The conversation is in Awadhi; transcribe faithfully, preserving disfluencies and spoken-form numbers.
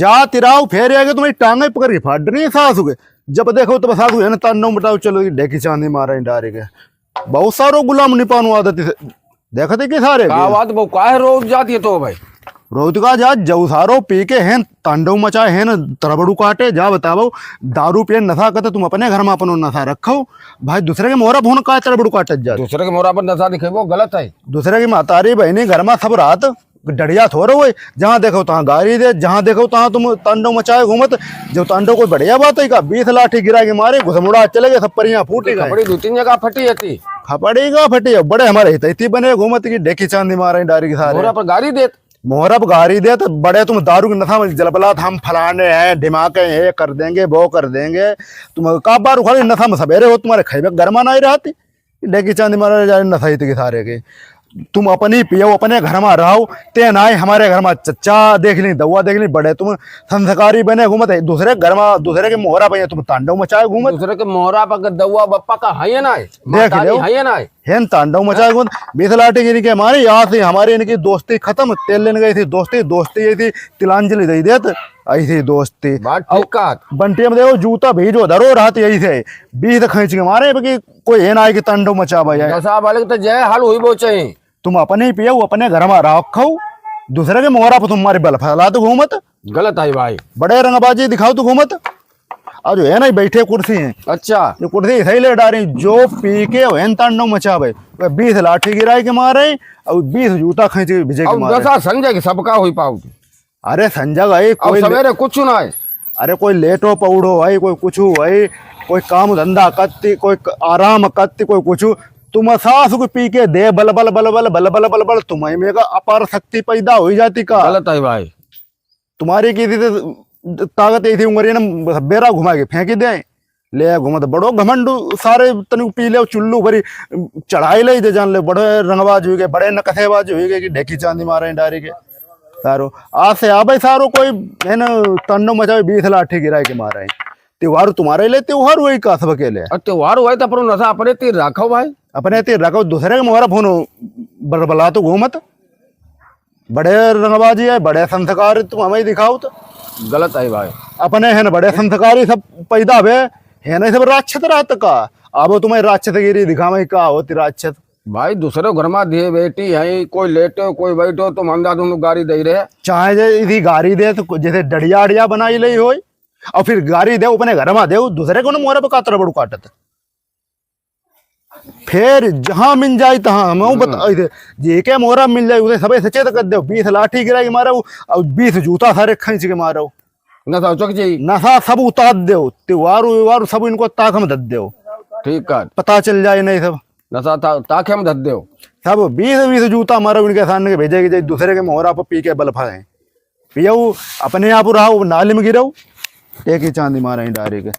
जात रहो, फेर आगे तुम्हारी टांगे पकड़ के फाड़ देनी सासू के। जब देखो तब सासू है ना तांडव मचाओ, चलो ये ढेकी चांदी मारे डारे के। बहुत सारो गुलाम निपानु आदत से। देखते के सारे का के। बात बहू, काहे रोज जाती है तो भाई? रोज का जात, जब सारो पी के हैं तांडव मचाए हैं ना, तरबड़ू काटे। जा बताओ, दारू पिए नशा करते, तुम अपने घर में अपनो नशा रखो भाई, दूसरे के मोहरा फोन का तरबड़ू काटत जात। दूसरे के मोहरा पर नशा दिखेबो गलत है। दूसरे की महतारी बहनी घर में सब रात डढ़िया थोड़े हुए, जहाँ देखो तहाँ गारी दे, जहाँ देखो तहाँ तुम तांडव मचाए घूमत। जब तांडव कोई बढ़िया बात है का, बीस लाठी गिरा के मारे, घुसमुड़ा चले गए, सब परियां फूटी गए। खपड़ी दो तीन जगह फटी है थी। खपड़ी का फटी है, बड़े हमारे हितैती बने घूमत की ढेकी चांदी मारे डारी के सारे। मोहरा पर गारी देत। मोहरा पर गारी देत, बड़े तुम दारू की नशा में जलबलात, हम फलाने हैं, ढिमाके हैं, ये कर देंगे, वो कर देंगे। तुम का बार उखाड़े नशा में सवेरे हो, तुम्हारे खैबे गरमा ना ही रहती। ढेकी चांदी मारे जा नशा ही तो के सारे के। तुम अपनी पियो, अपने घर में रहो, ते ना आए हमारे घर में चच्चा देख ली, दउआ देख ली, बड़े तुम संस्कारी बने घूमत है, दूसरे घर में, दूसरे के मोहरा पे तुम तांडव मचाए घूमत। दूसरे के मोहरा पर दउआ बप्पा का है ना है, देख महतारी लो। है ना है। हेन तांडव मचाए घूमत, बीस लाठी गिरी के मारे, यहाँ से हमारी इनकी दोस्ती खत्म, तेल लेने गई थी दोस्ती, दोस्ती यही थी, तिलांजलि दे देत, ऐसी दोस्ती। बात ठीक कहा। बंटिया में देखो, जूता भी जो धरो रहत यही से, बीस खींच के मारे, बाकी कोई है ना आए कि तांडव मचावा जाए। दशा बालक तो जय हाल हुई बो चाही। तुम अपने ही पियो, अपने घर में रखो, दूसरे के मोहरा पर तुम्हारी बल फैला तो घूमत। गलत है भाई। बड़े रंगबाजी दिखाओ तो घूमत। और जो है ना, बैठे कुर्सी हैं। अच्छा। ये कुर्सी सही ले डारी, जो पी के वहन तांडव मचावे, वह बीस लाठी गिराए के मारे और बीस जूता खींच के भिजे के अब मारे। दशा संजय की सबका हुई पाऊगी। अरे संजय भाई, अब कोई ले- सवेरे कुछ ना है। अरे कोई लेटो पौड़ो है, कोई कुछ है, कोई काम धंधा करती, कोई क-, आराम करती, कोई कुछ। तुम सास को पी के दे बल बल बल बल बल बल बल बल, तुम्हें में का अपार शक्ति पैदा हो जाती का? गलत है भाई। तुम्हारी की थी तो ताकत यही थी, उंगरी ना बेरा घुमा के फेंकी दे, ले घूमत बड़ो घमंडू सारे तनिक पी ले, चुल्लू भरी चढ़ाई ले जे जान ले, बड़े रंगबाज हुई गए, बड़े नकसेबाज हुई गए कि ढेकी चांदी मारे डारी के। सारो आज से आवे सारो कोई है ना, तांडव मचावे, बीस लाठी गिराए के मारे। त्योहार तुम्हारे ले, त्योहार वही का सबके ले। और त्योहार हुआ तो अपनो नशा अपने तीर रखो भाई। अपने तीर रखो, दूसरे के मोहरा फोन बरबला तो घूमत। बड़े रंगबाजी है, बड़े संस्कार तुम हमें दिखाओ तो। गलत है भाई। अपने है ना बड़े संस्कारी सब पैदा हुए, है ना सब राक्षस रहत का। अब तुम्हें राक्षसगिरी दिखावे का होती राक्षस। भाई दूसरे घर में दे बेटी है, कोई लेटो कोई बैठो, तुम अंधा दोनों गारी दे रहे। चाहे जे यदि गारी दे तो जैसे डड़िया अड़िया बनाई ले होई, और फिर गारी दे अपने घर में दे, दूसरे को ना मोहरा पे कातर बड़ू काटत। फिर जहाँ मिल जाए तहाँ हम हम्म। बता दे, जे के मोहरा मिल जाए उसे सबे सचेत कर दे, बीस लाठी गिरा के मारो और बीस जूता सारे खींच के मारो। नशा उचक जाई। नशा सब उतार दे, त्योहार व्योहार सब इनको ताक में धर दे। ठीक है। पता चल जाए नहीं सब। नशा ता-, ताक में धर दे। सब बीस बीस जूता मारो इनके सामने के भेजे के जाए, दूसरे के मोहरा पर पी के बल फाए। पियऊ अपने आप रहो, नाली में गिरऊ, एक ही चांदी मारे डारी के।